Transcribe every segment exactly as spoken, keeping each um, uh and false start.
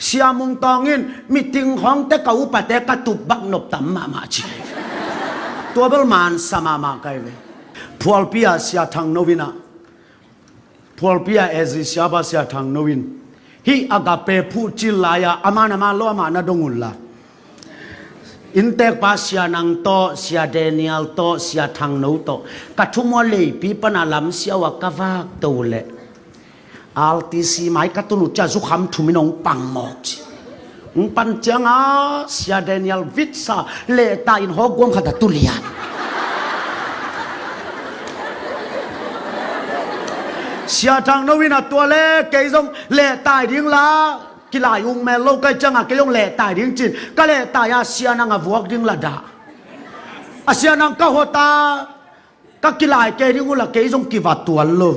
Sia Mung Tawng in, "Meeting khawngte ka upate ka tup bak nop tam mahmah," ci. Tua bel mansa mahmah ka hi ve. Phualpi ah Sia Thang No in ah, Phualpi ah A Z Siapa Sia Thang No in, hih Agape phuh cil lai-a, aman aman lo amah na dong un la. Inntekpa Sia Nang tawh, Sia Daniel tawh, Sia Thang No tawh, ka thum uh a Leipi pana lam siau a ka vak to leh, R T C mai ka tun uh ciang zukham thum in hong pang mawk ci. Hong pan ciangin Sia Daniel vitsa lehtai in hawk guam khat a tu lian. Sia Thang No in a, "Tua leh kei zong lehtai ding la, kilai ung mel lo ka hih ciangin kei zong lehtai ding," ci-in, ka lehtai a Sia Nang a vuak ding la dah. A Sia Nang ka hot a, ka kilai kei ding uh la kei zong kiva tuan lo.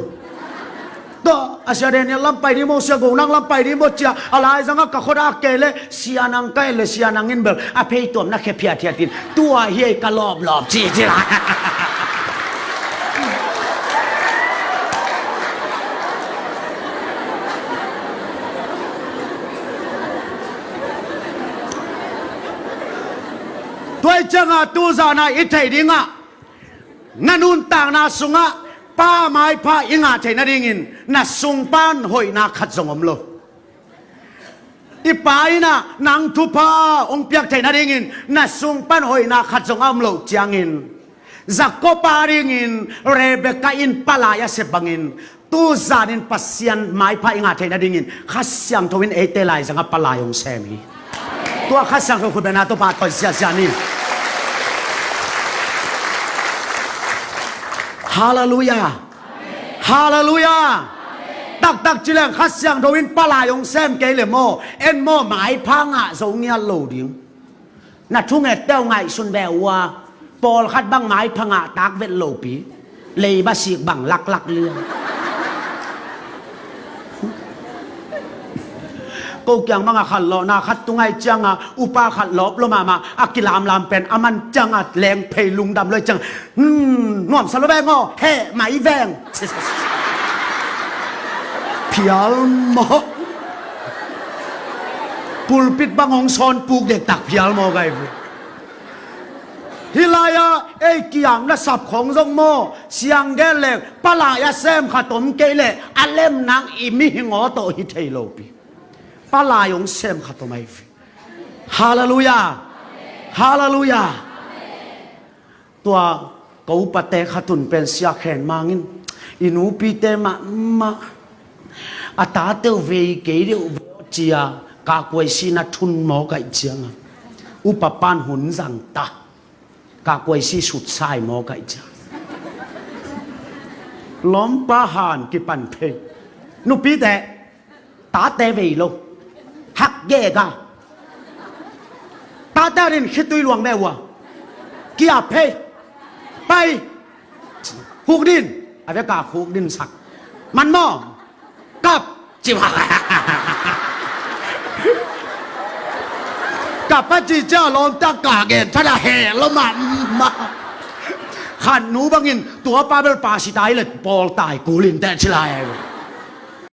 Tua a Sia Daniel lam pai ding maw, Sia Go Nang lam pai ding maw ci-a, a laizang a ka khot a, kei leh Sia Nang ka et leh Sia Nang in bel a pheituam na khia phiathiat in, "Tua hi ei ka lawplawp," ci ci la. Tua hi ciangin tu zan a i theih dingah, na nuntakna sungah pa maipha i ngah theih nadingin na sung pan hoihna khat zong om lo. I pa in ah nang thupha hong piak theih nadingin na sung pan hoihna khat zong a om loh ciangin, Jacob a dingin Rebekah in palai a sep bangin, tu zanin Pasian maipha i ngah theih nadingin Kha Siangtho in eite laizangah palai hong sem hi. Tua Kha Siangtho khut bengna tawh pahtawi siasia ni. Halleluiah. Halleluiah. Taktak ci leng Kha Siangtho in palai hong sem kei leh maw, en maw, maipha ngah zo ngiat lo ding. Na thungette uh ngaihsun ve ua, pawlkhat bang maipha ngah tak vet lopi, leiba sik bang laklak lian. Ko kiang bangah khatlawhna khat tung ahih ciangin upa khatlawh lo mahmah, a kilamlam pen a man ciangin lengphei lungdam lo ahih ciangin, "Hmm, nuamsa lo veng aw, heh mai veng." Phial mawk. Pulpit bang hong sawn puk dektak phial mawk ahi ve. Hih lai-ah ei kiam na sap khong zong maw, siang gen leng palai a sem khat om kei leh a lem nang i mihing aw tawh hi thei lopi. Palai hong sem khat om ahi ve. Halleluiah. Halleluiah. Tua ka upate khat un pen Sia Khen Mang in, i nupite mahmah, a tate uh vei kei deuh vawh cia, kakuaisi na thun mawk ahih ciangin upa pan hun zang ta, kakuaisi sutsai mawk ahih ciangin lawmpa han kipan phei. Nupite, tate vei lo, hak gega. Tate a din khitui luang ve ua, kia phei, pai. Khuk din, a veka khuk din sak. Man maw? Kap. Ci mah. Kap a ci cia lawmta ka gen thada heh lo mahmah. Khat nu bangin tua pa bel pa si tai le pawl tai kulin teh ci lai.